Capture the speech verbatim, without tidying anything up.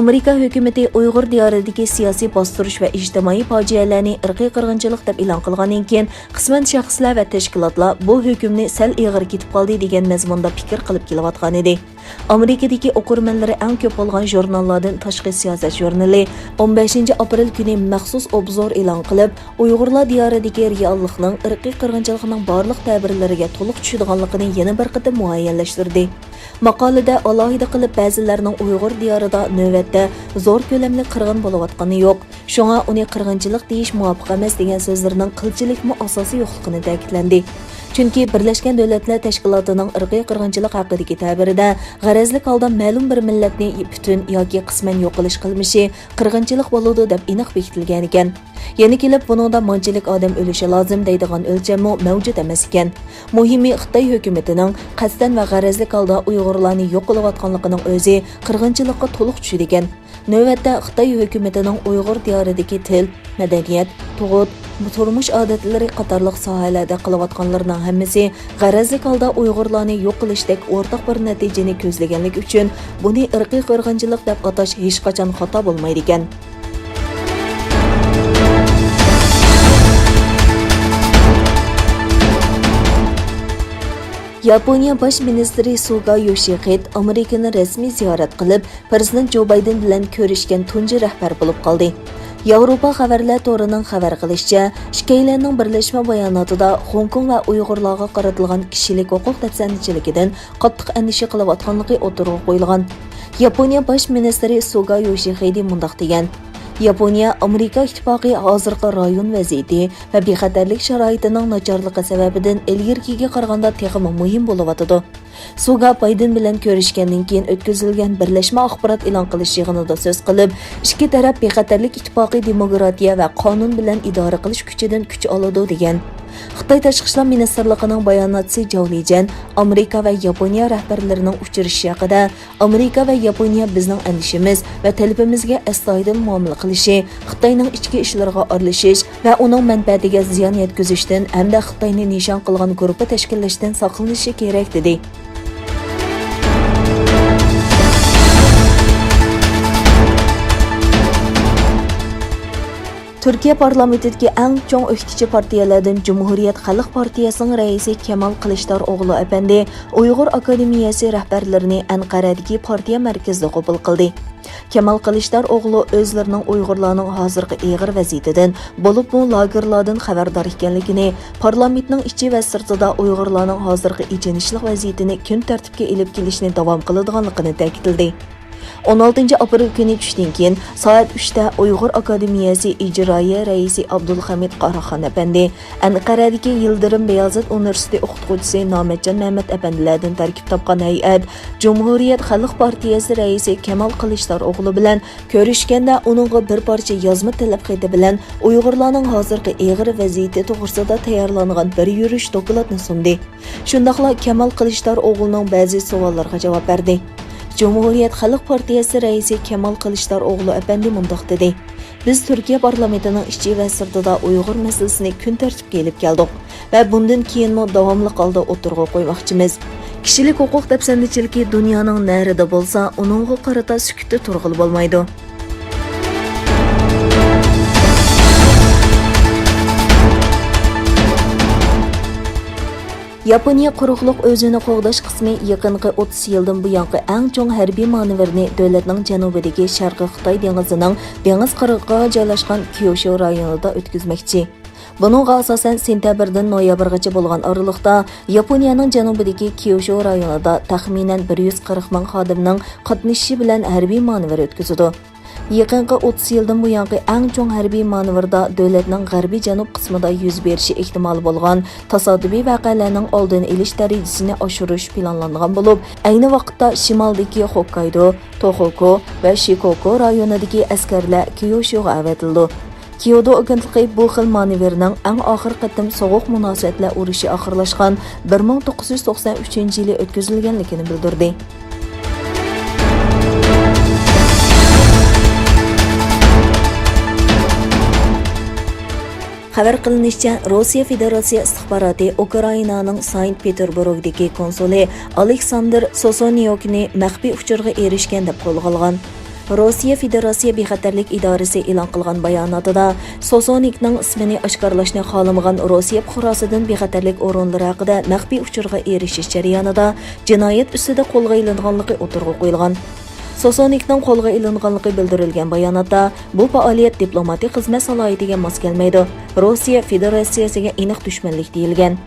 ئامېرىكا ھۆكۈمىتى ئۇيغۇر دىيارىدىكى سىياسىي باستۇرۇش ۋە ئىجتىمائىي پاجىئەلەرنى ئىرقىي قىرغىنچىلىق دەپ ئېلان قىلغاندىن كېيىن، قىسمەن شەخسلەر ۋە تەشكىلاتلار بۇ ھۆكۈمنى سەل ئېغىر كېتىپ قالدى دېگەن مەزمۇندا پىكىر قىلىپ كېلىۋاتقانىدى. ئامېرىكىدىكى ئوقۇرمەنلىرى ئەڭ كۆپ بولغان ژۇرناللاردىن تاشقى سىياسەت ژۇرنىلى ئون بەشىنچى ئاپرېل كۈنى مەخسۇس ئوبزور ئېلان قىلىپ، ئۇيغۇرلار دىيارىدىكى رېئاللىقنىڭ ئىرقىي قىرغىنچىلىقنىڭ بارلىق تەبىرلىرىگە تولۇق چۈشىدىغانلىقىنى يەنە بىر قېتىم مۇئەييەنلەشتۈردى. ماقالىدە ئالاھىدە قىلىپ بەزىلەرنىڭ ئۇيغۇر دىيارىدا نۆۋەتتە زور كۆلەملىك قىرغىن بولۇۋاتقىنى يوق، شۇڭا ئۇنى قىرغىنچىلىق دېيىش مۇۋاپىق ئەمەس دېگەن سۆزلىرىنىڭ قىلچىلىكمۇ ئاساسى يوقلۇقىنى تەكىتلەندى. چۈنكى بىرلەشكەن دۆلەتلەر تەشكىلاتىنىڭ ئىرقىي قىرغىنچىلىق ھەققىدىكى تەبىرىدە غەرەزلىك ھالدا مەلۇم بىر مىللەتنى پۈتۈن ياكى قىسمەن يوق قىلىش قىلمىشى قىرغىنچىلىق بولىدۇ دەپ ئېنىق بېكىتىلگەنىكەن. يەنە كېلىپ بۇنىڭدا مانچىلىك ئادەم ئۆلۈشى لازىم دەيدىغان ئۆلچەممۇ مەۋجۇت ئەمەس ئىكەن. مۇھىمى خىتاي ھۆكۈمىتىنىڭ قەستەن ۋە غەرەزلىك ھالدا ئۇيغۇرلارنى يوق قىلىۋاتقانلىقىنىڭ ئۆزى قىرغىنچىلىققا تولۇق چۈشىدىكەن. نۆۋەتتە خىتاي ھۆكۈمىتىنىڭ ئۇيغۇر دىيارىدىكى تىل، مەدەنىيەت، تۇغۇت، تۇرمۇش ئادەتلىرى قاتارلىق ساھەلەردە قىلىۋاتقانلىرىنىڭ ھەممىسى غەرەزلىك ھالدا ئۇيغۇرلارنى يوق قىلىشتەك ئورتاق بىر نەتىجىنى كۆزلىگەنلىكى ئۈچۈن بۇنى ئىرقىي قىرغىنچىلىق دەپ ئاتاش ھېچقاچان خاتا بولمايدىكەن. ياپونىيە باش مىنىستىرى سۇگا يوشىخىد ئامېرىكىنى رەسمىي زىيارەت قىلىپ، پىرېزىدېنت جو بايدېن بىلەن كۆرۈشكەن تۇنجى رەھبەر بولۇپ قالدى. ياۋروپا خەۋەرلەر تورىنىڭ خەۋەر قىلىشىچە، ئىككىيلەننىڭ بىرلەشمە باياناتىدا خوڭكوڭ ۋە ئۇيغۇرلارغا قارىتىلغان كىشىلىك ھوقۇق دەپسەندىچىلىكىدىن قاتتىق ئەندىشە قىلىۋاتقانلىقى ئوتتۇرىغا قويۇلغان. ياپونىيە باش مىنىستىرى سۇگا يوشىخىدى مۇنداق دېگەن: ياپونىيە ئامېرىكا ئىتتىپاقى ھازىرقى رايون ۋەزىيىتى ۋە بىخەتەرلىك شارائىتىنىڭ ناچارلىقى سەۋەبىدىن ئىلگىرىكىگە قارىغاندا تېخىمۇ مۇھىم بولۇۋاتىدۇ. سۇگا بايدېن بىلەن كۆرۈشكەندىن كېيىن ئۆتكۈزۈلگەن بىرلەشمە ئاخبارات ئېلان قىلىش يىغىنىدا سۆز قىلىپ، ئىككى تەرەپ بىخەتەرلىك ئىتتىپاقى دېموكراتىيە ۋە قانۇن بىلەن ئىدارە قىلىش كۈچىدىن كۈچ ئالىدۇ، دېگەن. خىتاي تاشقى ئىشلار مىنىستىرلىقىنىڭ باياناتچىسى جاۋ لىجيەن ئامېرىكا ۋە ياپونىيە رەھبەرلىرىنىڭ ئۇچرىشىشى ھەققىدە، ئامېرىكا ۋە ياپونىيە بىزنىڭ ئەندىشىمىز ۋە تەلىپىمىزگە ئەستايىدىل مۇئامىلە قىلىشى، خىتاينىڭ ئىچكى ئىشلىرىغا ئارىلىشىش ۋە ئۇنىڭ مەنپەئەتىگە زىيان يەتكۈزۈشتىن ھەمدە خىتاينى نىشان قىلغان گۇرۇپپا تەشكىللەشتىن ساقلىنىشى كېرەك، دېدى. تۈركىيە پارلامېنتىدىكى ئەڭ چوڭ ئۆكتىچى پارتىيەلەردىن جۇمھۇرىيەت خەلق پارتىيەسىنىڭ رەئىسى كېمال قىلىچداروغلۇ ئەپەندى ئۇيغۇر ئاكادېمىيەسى رەھبەرلىرىنى ئەنقەرەدىكى پارتىيە مەركىزىدە قوبۇل قىلدى. كېمال قىلىچداروغلۇ ئۆزلىرىنىڭ ئۇيغۇرلارنىڭ ھازىرقى ئېغىر ۋەزىيىتىدىن، بولۇپمۇ لاگېرلاردىن خەۋەردار ئىكەنلىكىنى، پارلامېنتنىڭ ئىچى ۋە سىرتىدا ئۇيغۇرلارنىڭ ھازىرقى ئېچىنىشلىق ۋەزىيىتىنى كۈن تەرتىپكە ئېلىپ كېلىشنى داۋام قىلىدىغانلىقىنى تەكىتلىدى. ئون ئالتىنچى ئاپرېل كۈنى چۈشتىن كېيىن سائەت ئۈچتە ئۇيغۇر ئاكادېمىيەسى ئىجرائىيە رەئىسى ئابدۇلخەمىت قاراخان ئەپەندى، ئەنقەرەدىكى يىلدىرىم بىيازىت ئۇنىۋېرسىتېتى ئوقۇتقۇچىسى نامەتجان مەمەت ئەپەندىلەردىن تەركىب تاپقان ھەيئەت جۇمھۇرىيەت خەلق پارتىيەسى رەئىسى كېمال قىلىچداروغلۇ بىلەن كۆرۈشكەندە، ئۇنىڭغا بىر پارچە يازما تەلەپ خېتى بىلەن ئۇيغۇرلارنىڭ ھازىرقى ئېغىر ۋەزىيىتى توغرىسىدا تەييارلانغان بىر يۈرۈش دوكلاتنى سۇندى. شۇنداقلا كېمال قىلىچداروغلۇنىڭ بەزى سوئاللىرىغا جاۋاب بەردى. جۇمھۇرىيەت خەلق پارتىيەسى رەئىسى كېمال قىلىچداروغلۇ ئەپەندى مۇنداق دېدى: بىز تۈركىيە پارلامېنتىنىڭ ئىچى ۋە سىرتىدا ئۇيغۇر مەسىلىسىنى كۈن تەرتىپكە ئېلىپ كەلدۇق ۋە بۇندىن كېيىنمۇ داۋاملىق ھالدا ئوتتۇرىغا قويماقچىمىز. كىشىلىك ھوقۇق دەپسەندىچىلىكى دۇنيانىڭ نەرىدە بولسا، ئۇنىڭغا قارىتا سۈكۈتتە تۇرغىلى بولمايدۇ. ياپونىيە قۇرۇقلۇق ئۆزىنى قوغداش قىسمى يېقىنقى ئوتتۇز يىلدىن بۇيانقى ئەڭ چوڭ ھەربىي مانېۋىرنى دۆلەتنىڭ جەنۇبىدىكى شەرقىي خىتاي دېڭىزىنىڭ دېڭىز قىرغىقىغا جايلاشقان كيۇشۇ رايونىدا ئۆتكۈزمەكچى. بۇنىڭغا ئاساسەن، سېنتەبىردىن نويابىرغىچە بولغان ئارىلىقتا ياپونىيەنىڭ جەنۇبىدىكى كيۇشۇ رايونىدا تەخمىنەن بىر يۈز قىرىق مىڭ خادىمنىڭ قاتنىشىشى بىلەن ھەربىي مانېۋىر ئۆتكۈزىدۇ. يېقىنقى ئوتتۇز يىلدىن بۇيانقى ئەڭ چوڭ ھەربىي مانېۋىردا دۆلەتنىڭ غەربىي جەنۇب قىسمىدا يۈز بېرىشى ئېھتىمالى بولغان تاسادىپىي ۋەقەلەرنىڭ ئالدىنى ئېلىش دەرىجىسىنى ئاشۇرۇش پىلانلانغان بولۇپ، ئەينى ۋاقىتتا شىمالدىكى خوككايدو، توخوكۇ ۋە شىكوكۇ رايونىدىكى ئەسكەرلەر كيۇشۇغا ئەۋەتىلىدۇ. كيۇدو ئاگېنتلىقى بۇ خىل مانېۋىرنىڭ ئەڭ ئاخىرقى قېتىم سوغۇق مۇناسىۋەتلەر ئۇرۇشى ئاخىرلاشقان بىر مىڭ توققۇز يۈز توقسەن ئۈچىنچى يىلى ئۆتكۈزۈلگەنلىكىنى بىلدۈردى. خەۋەر قىلىنىشىچە، روسىيە فېدېراتسىيە ئىستىخباراتى ئۇكرائىنانىڭ سانكت پېتېربۇرگدىكى كونسۇلى ئالېكساندىر سوسونيۇكنى مەخپىي ئۇچۇرغا ئېرىشكەن دەپ قولغا ئالغان. روسىيە فېدېراتسىيە بىخەتەرلىك ئىدارىسى ئېلان قىلغان باياناتىدا، سوسونىكنىڭ ئىسمىنى ئاشكارىلاشنى خالىمىغان روسىيە پۇقراسىدىن بىخەتەرلىك ئورۇنلىرى ھەققىدە مەخپىي ئۇچۇرغا ئېرىشىش جەريانىدا جىنايەت ئۈستىدە قولغا ئېلىنغانلىقى ئوتتۇرىغا قويۇلغان. سوسونىكنىڭ قولغا ئېلىنغانلىقى بىلدۈرۈلگەن باياناتتا، بۇ پائالىيەت دىپلوماتىك خىزمەت سالاھىيىتىگە ماس كەلمەيدۇ، روسىيە فېدېراتسىيەسىگە ئېنىق دۈشمەنلىك دېيىلگەن.